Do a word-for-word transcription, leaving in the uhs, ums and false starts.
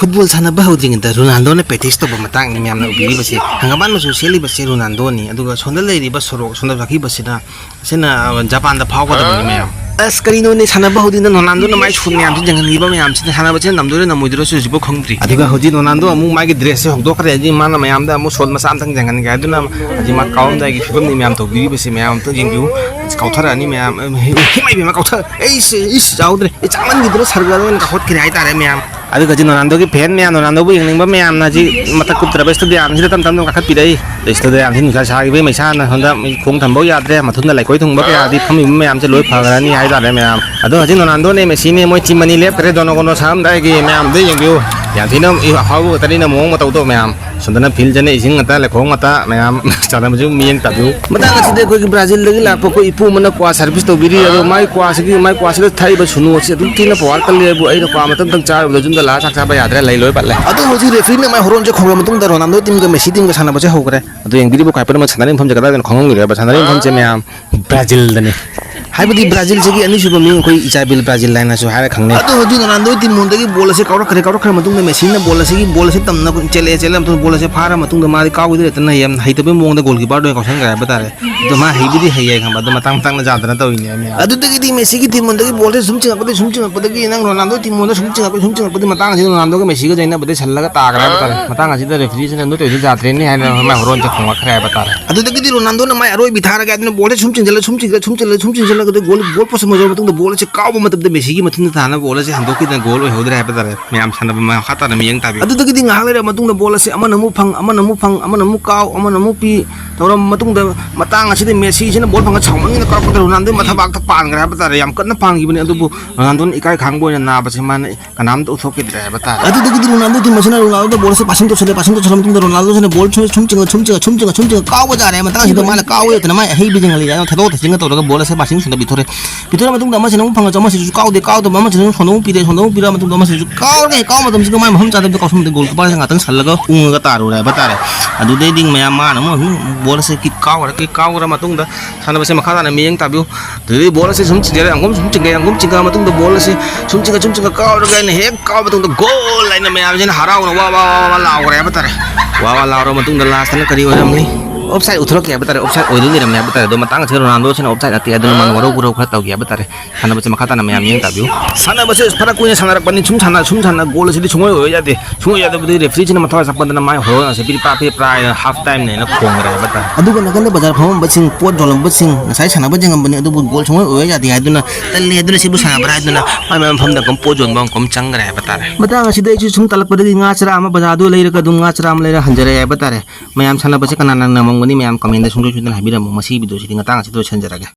Football ꯁꯥꯟꯅꯕ ꯍꯧꯗ꯭ꯔꯤꯉꯩꯗ ꯔꯣꯅꯥꯜꯗꯣꯅ practice ꯇꯧꯕ ꯃꯇꯥꯡꯅꯤ ꯃꯌꯥꯝꯅ ꯎꯕꯤꯔꯤꯕꯁꯦ꯫ ꯍꯪꯒꯥꯝꯄꯥꯟ ꯃꯆꯨ ꯁꯦꯠꯂꯤꯕꯁꯦ ꯔꯣꯅꯥꯜꯗꯣꯅꯤ, ꯑꯗꯨꯒ ꯁꯣꯝꯗ ꯂꯩꯔꯤꯕ ꯁꯣꯔꯣꯛ ꯁꯣꯝꯗ ꯆꯠꯈꯤꯕꯁꯤꯅ, ꯑꯁꯤꯅ, ꯑ, ꯖꯄꯥꯟꯗ ꯐꯥꯎꯒꯗꯕꯅꯤ ꯃꯌꯥꯝ꯫ ꯑꯁ, ꯀꯔꯤꯅꯣꯅꯦ, ꯁꯥꯟꯅꯕ ꯍꯧꯗ꯭ꯔꯤꯉꯩꯗ ꯔꯣꯅꯥꯜꯗꯣꯅ ꯃꯥꯏ ꯁꯨꯠ ꯃꯌꯥꯝꯁꯤ ꯌꯦꯡꯍꯟꯈꯤꯕ ꯃꯌꯥꯝꯁꯤꯅ ꯁꯥꯟꯅꯕꯁꯤꯅ ꯅꯝꯗꯣꯏꯔ ꯅꯝꯃꯣꯏꯗꯣꯏꯔꯁꯨ ꯍꯧꯖꯤꯛꯐꯥꯎ ꯈꯪꯗ꯭ꯔꯤ꯫ ꯑꯗꯨꯒ ꯍꯧꯖꯤꯛ ꯔꯣꯅꯥꯜꯗꯣ ꯑꯃꯨꯛ ꯃꯥꯒꯤ ꯗ꯭ꯔꯦꯁꯁꯦ ꯍꯣꯡꯗꯣꯛꯈ꯭ꯔꯦ꯫ ꯍꯧꯖꯤꯛ ꯃꯥꯅ ꯃꯌꯥꯝꯗ ꯑꯃꯨꯛ ꯁꯣꯠ ꯃꯆꯥ ꯑꯝꯇꯪ ꯌꯦꯡꯍꯟꯒꯦ ꯍꯥꯏꯗꯨꯅ ꯍꯧꯖꯤꯛ ꯃꯥ ꯀꯥꯎꯔꯝꯗꯥꯏꯒꯤ ꯐꯤꯕꯝꯅꯤ ꯃꯌꯥꯝ ꯇꯧꯕꯤꯔꯤꯕꯁꯦ꯫ ꯃꯌꯥꯝ ꯑꯝꯇ ꯌꯦꯡꯕꯤꯌꯨ꯫ ꯑꯁ, ꯀꯥꯎꯊꯔꯛꯑꯅꯤ ꯃꯌꯥꯝ꯫ ꯏꯃꯥ ꯏꯕꯦꯝꯃ, ꯀꯥꯎꯊ-, ꯑꯩꯁ, ꯏꯁ, ꯌꯥꯎꯗ꯭ꯔꯦ꯫ ꯑꯩ ꯆꯥꯃꯟꯈꯤꯗꯅ ꯁꯔꯒꯗ ꯑꯣꯏꯅ ꯀꯥꯎꯈꯠꯈ꯭ꯔꯦ ꯍꯥꯏꯇꯥꯔꯦ ꯃꯌꯥꯝ꯫ ꯑꯗꯨꯒ ꯍꯧꯖꯤꯛ ꯔꯣꯅꯥꯜꯗꯣꯒꯤ ꯐꯦꯟ ꯃꯌꯥꯝ, ꯔꯣꯅꯥꯜꯗꯣꯕꯨ ꯌꯦꯡꯅꯤꯡꯕ ꯃꯌꯥꯝꯅ ꯍꯧꯖꯤꯛ ꯃꯊꯛ ꯀꯨꯞꯇ꯭ꯔꯕ ꯁ꯭ꯇꯦꯗꯤꯌꯝꯁꯤꯗ ꯇꯞ ꯇꯞꯅ ꯀꯥꯈꯠꯄꯤꯔꯛꯏ꯫ ꯁ꯭ꯇꯦꯗꯤꯌꯝꯁꯤ ꯅꯨꯡꯁꯥ ꯁꯥꯈꯤꯕꯒꯤ ꯃꯩꯁꯥꯅ ꯁꯣꯝꯗ ꯃꯤ ꯈꯣꯡ ꯊꯝꯕ ꯌꯥꯗ꯭ꯔꯦ꯫ ꯃꯊꯨꯟꯗ ꯂꯩꯈꯣꯏ ꯊꯨꯡꯕ ꯀꯌꯥꯗꯤ ꯐꯝꯃꯤꯕ ꯃꯌꯥꯝꯁꯦ ꯂꯣꯏ ꯐꯈ꯭ꯔꯅꯤ ꯍꯥꯏꯇꯥꯔꯦ ꯃꯌꯥꯝ꯫ ꯑꯗꯣ ꯍꯧꯖꯤꯛ ꯔꯣꯅꯥꯜꯗꯣꯅꯦ, ꯃꯦꯁꯤꯅꯦ, ꯃꯣꯏ ꯇꯤꯝ ꯑꯅꯤ ꯂꯦꯞꯈ꯭ꯔꯦ꯫ ꯗꯣꯅꯣ ꯒꯣꯅꯣ ꯁꯥꯔꯝꯗꯥꯏꯒꯤ ꯃꯌꯥꯝꯗ ꯌꯦꯡꯕꯤꯌꯨ꯫ ꯌꯥꯝ ꯊꯤꯅ ꯏ-, ꯑꯐꯥꯎꯕ ꯉꯥꯛꯇꯅꯤꯅ ꯃꯑꯣꯡ ꯃꯇꯧꯗꯣ ꯃꯌꯥꯝ꯫ ꯁꯣꯝꯗꯅ ꯐꯤꯜ ꯆꯠꯅ ꯏꯁꯤꯡ ꯉꯥꯛꯇ, ꯂꯩꯈꯣꯝ ꯉꯥꯛꯇ ꯃꯌꯥꯝ ꯆꯥꯟꯅꯕꯁꯨ ꯃꯤꯠꯌꯦꯡ ꯇꯥꯕꯤꯌꯨ꯫ ꯃꯇꯥꯡ ꯑꯁꯤꯗ ꯑꯩꯈꯣꯏꯒꯤ ꯕ꯭ꯔꯥꯖꯤꯜꯗꯒꯤ ꯂꯥꯛꯄ ꯑꯩꯈꯣꯏ ꯏꯄꯨ ꯑꯃꯅ ꯀ꯭ꯋꯥ ꯁꯥꯔꯚꯤꯁ ꯇꯧꯕꯤꯔꯤ꯫ ꯑꯗꯣ ꯃꯥꯏ ꯀ꯭ꯋꯥꯁꯤꯒꯤ, ꯃꯥꯏ ꯀ꯭ꯋꯥꯁꯤꯗ ꯊꯛꯏꯕ ꯁꯨꯅꯨ ꯑꯁꯤ ꯑꯗꯨꯛꯀꯤ ꯊꯤꯅ ꯄꯋꯥꯔ ꯀꯜꯂꯤ ꯍꯥꯏꯕꯨ ꯑꯩꯅ ꯀ꯭ꯋꯥ ꯃꯇꯝ ꯃꯇꯝ ꯆꯥꯔꯨꯕꯗ ꯌꯨꯝꯗ ꯂꯥꯛꯑ ꯆꯥꯛ ꯆꯥꯕ ꯌꯥꯗ꯭ꯔꯦ, ꯂꯩ ꯂꯣꯏ ꯄꯠꯂꯦ꯫ ꯑꯗꯣ ꯍꯧꯖꯤꯛ ꯔꯦꯐ꯭ꯔꯤꯅ ꯃꯥꯏ ꯍꯣꯔꯣꯟꯁꯦ ꯈꯣꯡꯂꯕ ꯃꯇꯨꯡꯗ ꯔꯣꯅꯥꯜꯗꯣ ꯇꯤꯝꯒ ꯃꯦꯁꯤ ꯇꯤꯝꯒ ꯁꯥꯟꯅꯕꯁꯦ ꯍꯧꯈ꯭ꯔꯦ꯫ ꯑꯗꯣ ꯌꯦꯡꯕꯤꯔꯤꯕ ꯈ꯭ꯋꯥꯏ ꯄꯨꯝꯅꯃꯛ ꯁꯥꯟꯅꯔꯤꯕ ꯃꯐꯝꯁꯦ ꯀꯗꯥꯏꯗꯅꯣ ꯈꯪꯉꯝꯈꯤꯔꯣꯏꯕ꯫ ꯁꯥꯟꯅꯔꯤꯕ ꯃꯐꯝꯁꯦ ꯃꯌꯥꯝ ꯕ꯭ꯔꯥꯖꯤꯜꯗꯅꯤ꯫ ꯍꯥꯏꯕꯗꯤ ꯕ꯭ꯔꯥꯖꯤꯜꯁꯤꯒꯤ ꯑꯅꯤꯁꯨꯕ ꯃꯤꯡ ꯑꯩꯈꯣꯏ ꯏꯖꯥꯕꯦꯜ ꯕ꯭ꯔꯥꯖꯤꯜ ꯍꯥꯏꯅꯁꯨ ꯍꯥꯏꯔ ꯈꯪꯅꯩ꯫ ꯑꯗꯣ ꯍꯧꯖꯤꯛ ꯔꯣꯅꯥꯜꯗꯣ ꯇꯤꯝ ꯃꯣꯟꯗꯒꯤ ꯕꯣꯜ ꯑꯁꯦ ꯀꯥꯎꯔꯛꯈ꯭ꯔꯦ꯫ ꯀꯥꯎꯔꯛꯈ꯭ꯔ ꯃꯇꯨꯡꯗ ꯃꯦꯁꯤꯅ ꯕꯣꯜ ꯑꯁꯤꯒꯤ, ꯕꯣꯜ ꯑꯁꯤ ꯇꯝꯅ ꯆꯦꯜꯂꯛꯑꯦ꯫ ꯆꯦꯜꯂꯛꯑ ꯃꯇꯨꯡꯗ ꯕꯣꯜ ꯑꯁꯦ ꯐꯥꯔ ꯃꯇꯨꯡꯗ ꯃꯥꯗꯤ ꯀꯥꯎꯈꯤꯗ꯭ꯔꯦ ꯍꯦꯛꯇ ꯅꯩꯌꯦ꯫ ꯌꯥꯝ ꯍꯩꯇꯕꯩ ꯃꯑꯣꯡꯗ ꯒꯣꯜ ꯀꯤꯄꯔꯗꯣ ꯑꯣꯏꯅ ꯀꯥꯎꯁꯟꯈ꯭ꯔꯦ ꯍꯥꯏꯕ ꯇꯥꯔꯦ꯫ ꯑꯗꯣ ꯃꯥ ꯍꯩꯕꯨꯗꯤ ꯍꯩꯌꯦ ꯈꯪꯕ, ꯑꯗꯣ ꯃꯇꯥꯡ ꯃꯇꯥꯡꯅ ꯌꯥꯗꯅ ꯇꯧꯔꯤꯅꯦ ꯃꯌꯥꯝ꯫ ꯑꯗꯨꯗꯒꯤꯗꯤ ꯃꯦꯁꯤꯒꯤ ꯇꯤꯝ ꯃꯣꯟꯗꯒꯤ ꯕꯣꯜꯁꯦ ꯁꯨꯝ ꯆꯤꯡꯉꯛꯄꯗꯒꯤ, ꯁꯨꯝ ꯆꯤꯡꯉꯛꯄꯗꯒꯤ, ꯅꯪ ꯔꯣꯅꯥꯜꯗꯣ ꯇꯤꯝ ꯃꯣꯟꯗ ꯁꯨꯝ ꯆꯤꯡꯉꯛꯄꯗꯒꯤ, ꯁꯨꯝ ꯆꯤꯡꯉꯛꯄꯗꯒꯤ ꯃꯇꯥꯡ ꯑꯁꯤꯗ ꯔꯣꯅꯥꯜꯗꯣꯒ ꯃꯦꯁꯤꯒꯁꯦ ꯑꯩꯅ ꯕꯨꯗꯤ ꯁꯜꯂꯒ ꯇꯥꯈ꯭ꯔꯦ ꯍꯥꯏꯕ ꯇꯥꯔꯦ꯫ ꯃꯇꯥꯡ ꯑꯁꯤꯗ ꯔꯦꯐ꯭ꯔꯤꯁꯤꯅ ꯅꯣꯏ ꯇꯧꯔꯤꯁꯦ ꯌꯥꯗ꯭ꯔꯦꯅꯦ ꯍꯥꯏꯅ ꯃꯥꯏ ꯍꯣꯔꯣꯟꯁꯦ ꯈꯣꯡꯂꯛꯈ꯭ꯔꯦ ꯍꯥꯏꯕ ꯇꯥꯔꯦ꯫ ꯑꯗꯨꯗꯒꯤꯗꯤ ꯔꯣꯅꯥꯜꯗꯣꯅ ꯃꯥꯏ ꯑꯔꯣꯏꯕꯤ ꯊꯥꯔꯒꯦ ꯍꯥꯏꯗꯨꯅ ꯕꯣꯜꯁꯦ ꯁꯨꯝ ꯆꯤꯡꯁꯤꯜꯂ, ꯁꯨꯝ ꯆꯤꯡꯁꯤꯜꯂ, ꯁꯨꯝ ꯆꯤꯡꯁꯤꯜꯂꯒ ꯒꯣꯜ, ꯒꯣꯜ ꯄꯣꯁ ꯌꯧꯔ ꯃꯇꯨꯡꯗ ꯕꯣꯜ ꯑꯁꯦ ꯀꯥꯎꯕ ꯃꯇꯝꯗ ꯃꯦꯁꯤꯒꯤ ꯃꯊꯨꯟꯗ ꯊꯥꯅ ꯕꯣꯜ ꯑꯁꯦ ꯍꯟꯗꯣꯛꯈꯤꯗꯅ ꯒꯣꯜ ꯑꯣꯏꯍꯧꯗ꯭ꯔꯦ ꯍꯥꯏꯕ ꯇꯥꯔꯦ꯫ ꯃꯌꯥꯝ ꯁꯥꯟꯅꯕ ꯃꯈꯥ ꯇꯥꯅ ꯃꯤꯠꯌꯦꯡ ꯇꯥꯕꯤꯌꯨ꯫ ꯑꯗꯨꯗꯒꯤꯗꯤ ꯉꯥꯏꯍꯥꯛ ꯂꯩꯔ ꯃꯇꯨꯡꯗ ꯕꯣꯜ ꯑꯁꯦ ꯑꯃꯅ ꯑꯃꯨꯛ ꯐꯪ, ꯑꯃꯅ ꯑꯃꯨꯛ ꯐꯪ, ꯑꯃꯅ ꯑꯃꯨꯛ ꯀꯥꯎ, ꯑꯃꯅ ꯑꯃꯨꯛ ꯄꯤ ꯇꯧꯔꯕ ꯃꯇꯨꯡꯗ ꯃꯇꯥꯡ ꯑꯁꯤꯗ ꯃꯦꯁꯤꯁꯤꯅ ꯕꯣꯜ ꯐꯪꯉ ꯁꯥꯎꯃꯟꯒꯤꯗꯅ ꯀꯥꯎꯔꯛꯄꯗ ꯔꯣꯅꯥꯜꯗꯣꯒꯤ ꯃꯊꯕꯥꯛꯇ ꯄꯥꯟꯈ꯭ꯔꯦ ꯍꯥꯏꯕ ꯇꯥꯔꯦ꯫ ꯌꯥꯝ ꯀꯟꯅ ꯄꯥꯟꯈꯤꯕꯅꯤ, ꯑꯗꯨꯕꯨ ꯔꯣꯅꯥꯜꯗꯣꯅ ꯏꯀꯥꯏ ꯈꯥꯡꯕ ꯑꯣꯏꯅ ꯅꯥꯕꯁꯦ ꯃꯥꯅ ꯀꯅꯥꯝꯇ ꯎꯠꯊꯣꯛꯈꯤꯗ꯭ꯔꯦ ꯍꯥꯏꯕ ꯇꯥꯔꯦ꯫ ꯑꯗꯨꯗꯒꯤꯗꯤ ꯔꯣꯅꯥꯜꯗꯣ ꯇꯤꯝ ꯑꯁꯤꯅ ꯔꯣꯅꯥꯜꯗꯣꯗ ꯕꯣꯜ ꯑꯁꯤ ꯄꯥꯁꯤꯡ ꯇꯧꯁꯜꯂꯦ꯫ ꯄꯥꯁꯤꯡ ꯇꯧꯁꯜꯂ ꯃꯇꯨꯡꯗ ꯔꯣꯅꯥꯜꯗꯣꯁꯤꯅ ꯕꯣꯜ ꯁꯨꯝ, ꯁꯨꯝ ꯆꯤꯡꯉ, ꯁꯨꯝ ꯆꯤꯡꯉ, ꯁꯨꯝ ꯆꯤꯡꯉ, ꯁꯨꯝ ꯆꯤꯡꯉ ꯀꯥꯎꯕ ꯌꯥꯔꯦ꯫ ꯃꯇꯥꯡꯁꯤꯗ ꯃꯥꯅ ꯀꯥꯎꯕ ꯌꯥꯗꯅ ꯃꯥꯏ ꯑꯍꯩꯕꯁꯤꯡ ꯂꯩ ꯊꯥꯗꯣꯛꯑ ꯊꯥꯖꯤꯟꯒ ꯇꯧꯔꯒ ꯕꯣꯜ ꯑꯁꯦ ꯄꯥꯁꯤꯡ ꯁꯣꯝꯗ ꯄꯤꯊꯣꯔꯛꯑꯦ꯫ ꯄꯤꯊꯣꯔꯛꯑ ꯃꯇꯨꯡꯗ ꯑꯃꯁꯤꯅ ꯑꯃꯨꯛ ꯐꯪꯉꯁꯨ ꯑꯃꯁꯤꯁꯨ ꯀꯥꯎꯗꯦ꯫ ꯀꯥꯎꯗꯕ ꯑꯃꯁꯤꯅ ꯁꯣꯝꯗ ꯑꯃꯨꯛ ꯄꯤꯔꯦ꯫ ꯁꯣꯝꯗ ꯑꯃꯨꯛ ꯄꯤꯔꯛꯑ ꯃꯇꯨꯡꯗ ꯑꯃꯁꯤꯁꯨ ꯀꯥꯎꯔꯦ꯫ ꯀꯥꯎꯕ ꯃꯇꯝꯁꯤꯗ ꯃꯥꯏ ꯃꯐꯝ ꯆꯥꯗꯕꯗ ꯀꯥꯎꯁꯟꯕꯗ ꯒꯣꯜ ꯀꯤꯄꯔꯁꯦ ꯉꯥꯛꯇꯪ ꯁꯜꯂꯒ ꯎꯪꯉꯒ ꯇꯥꯔꯨꯔꯦ ꯍꯥꯏꯕ ꯇꯥꯔꯦ꯫ ꯑꯗꯨꯗꯩꯗꯤ ꯃꯌꯥꯝ ꯃꯥꯅ ꯑꯃꯨꯛ ꯑꯗꯨꯝ ꯕꯣꯜ ꯑꯁꯤ ꯀꯤꯛ ꯀꯥꯎꯈ꯭ꯔꯦ꯫ ꯀꯤꯛ ꯀꯥꯎꯈ꯭ꯔ ꯃꯇꯨꯡꯗ ꯁꯥꯟꯅꯕꯁꯦ ꯃꯈꯥ ꯇꯥꯅ ꯃꯤꯠꯌꯦꯡ ꯇꯥꯕꯤꯌꯨ꯫ ꯑꯗꯨꯗꯒꯤ ꯕꯣꯜ ꯑꯁꯤ ꯁꯨꯝ ꯆꯤꯡꯊꯔꯦ, ꯑꯃꯨꯛ ꯁꯨꯝ ꯆꯤꯡꯊꯔꯦ, ꯑꯃꯨꯛ ꯆꯤꯡꯊꯔ ꯃꯇꯨꯡꯗ ꯕꯣꯜ ꯑꯁꯤ ꯁꯨꯝ ꯆꯤꯡꯊ, ꯁꯨꯝ ꯆꯤꯡꯊ ꯀꯥꯎꯔꯒ ꯑꯩꯅ ꯍꯦꯛ ꯀꯥꯎꯕ ꯃꯇꯨꯡꯗ ꯒꯣꯜ ꯍꯥꯏꯅ ꯃꯌꯥꯝꯁꯤꯅ ꯍꯔꯥꯎꯅ ꯋꯥ, ꯋꯥ, ꯋꯥ, ꯋꯥ ꯂꯥꯎꯈ꯭ꯔꯦ ꯍꯥꯏꯕ ꯇꯥꯔꯦ꯫ ꯋꯥ, ꯋꯥ ꯂꯥꯎꯔꯕ ꯃꯇꯨꯡꯗ ꯂꯥꯁꯇꯅ ꯀꯔꯤ ꯑꯣꯏꯔꯝꯂꯤ? ꯑꯣꯐꯁꯥꯏꯠ ꯎꯊꯣꯔꯛꯈꯤ ꯍꯥꯏꯕ ꯇꯥꯔꯦ꯫ ꯑꯣꯐꯁꯥꯏꯠ ꯑꯣꯏꯗꯨꯅ ꯂꯩꯔꯝꯃꯦ ꯍꯥꯏꯕ ꯇꯥꯔꯦ꯫ ꯑꯗꯣ ꯃꯇꯥꯡ ꯑꯁꯤꯗ ꯔꯣꯅꯥꯜꯗꯣꯁꯤꯅ ꯑꯣꯐꯁꯥꯏꯠ ꯅꯠꯇꯦ ꯍꯥꯏꯗꯨꯅ ꯃꯥꯅ ꯋꯥꯔꯧ ꯄꯨꯔꯧ ꯈꯔ ꯇꯧꯈꯤ ꯍꯥꯏꯕ ꯇꯥꯔꯦ꯫ ꯁꯥꯟꯅꯕꯁꯦ ꯃꯈꯥ ꯇꯥꯅ ꯃꯌꯥꯝ ꯌꯦꯡ ꯇꯥꯕꯤꯌꯨ꯫ ꯁꯥꯟꯅꯕꯁꯦ ꯐꯔꯛ ꯀꯨꯏꯅ ꯁꯥꯟꯅꯔꯛꯄꯅꯤ꯫ ꯁꯨꯝ ꯁꯥꯟꯅ, ꯁꯨꯝ ꯁꯥꯟꯅ ꯒꯣꯜ ꯑꯁꯤꯗꯤ ꯁꯨꯡꯑꯣꯏ ꯑꯣꯏꯕ ꯌꯥꯗꯦ꯫ ꯁꯨꯡꯑꯣꯏ ꯌꯥꯗꯕꯗꯒꯤ ꯔꯦꯐ꯭ꯔꯤꯁꯤꯅ ꯃꯊꯧ ꯆꯠꯄꯗꯅ ꯃꯥꯏ ꯍꯣꯔꯣꯟ ꯑꯁꯤ ꯄꯤꯔꯤ ꯄ꯭ꯔꯥ ꯄꯤꯔꯤ ꯄ꯭ꯔꯥ ꯍꯥꯏꯅ ꯍꯥꯐ ꯇꯥꯏꯝꯅꯦꯅ ꯈꯣꯡꯈ꯭ꯔꯦ ꯍꯥꯏꯕ ꯇꯥꯔꯦ꯫ ꯑꯗꯨꯒ ꯅꯥꯀꯟꯗ ꯕꯖꯥꯔ ꯐꯝꯃꯝꯕꯁꯤꯡ, ꯄꯣꯠ ꯌꯣꯜꯂꯝꯕꯁꯤꯡ, ꯉꯁꯥꯏ ꯁꯥꯟꯅꯕ ꯌꯦꯡꯉꯝꯕꯅꯤ, ꯑꯗꯨꯕꯨ ꯒꯣꯜ ꯁꯨꯡꯑꯣꯏ ꯑꯣꯏꯕ ꯌꯥꯗꯦ ꯍꯥꯏꯗꯨꯅ, "ꯇꯜꯂꯤ, ꯑꯗꯨꯅ ꯁꯤꯕꯨ ꯁꯥꯟꯅꯕ꯭ꯔꯥ?" ꯍꯥꯏꯗꯨꯅ ꯃꯥꯏ ꯃꯥꯏ ꯃꯐꯝꯗ ꯑꯗꯨꯝ ꯄꯣꯠ ꯌꯣꯟꯕ ꯑꯃ ꯆꯪꯈ꯭ꯔꯦ ꯍꯥꯏꯕ ꯇꯥꯔꯦ꯫ ꯃꯇꯥꯡ ꯑꯁꯤꯗ ꯑꯩꯁꯨ ꯁꯨꯝ ꯇꯜꯂꯛꯄꯗꯒꯤ ꯉꯥ ꯆꯔꯥ ꯑꯃ ꯕꯖꯥꯔꯗꯨ ꯂꯩꯔꯒ ꯑꯗꯨꯝ ꯉꯥ ꯆꯔꯥ ꯑꯃ ꯂꯩꯔ ꯍꯟꯖꯔꯛꯑꯦ ꯍꯥꯏꯕ ꯇꯥꯔꯦ꯫ ꯃꯌꯥꯝ ꯁꯥꯟꯅꯕꯁꯦ ꯀꯅꯥꯅ ꯉꯝꯃꯝꯒꯅꯤ? ꯃꯌꯥꯝ ꯀꯃꯦꯟꯗ ꯁꯨꯡꯁꯣꯏ ꯁꯣꯏꯗꯅ ꯍꯥꯏꯕꯤꯔꯝꯃꯨ꯫ ꯃꯁꯤꯒꯤ ꯚꯤꯗꯤꯑꯣꯁꯤꯗꯤ ꯃꯇꯥꯡ ꯑꯁꯤꯗ ꯂꯣꯏꯁꯤꯟꯖꯔꯒꯦ꯫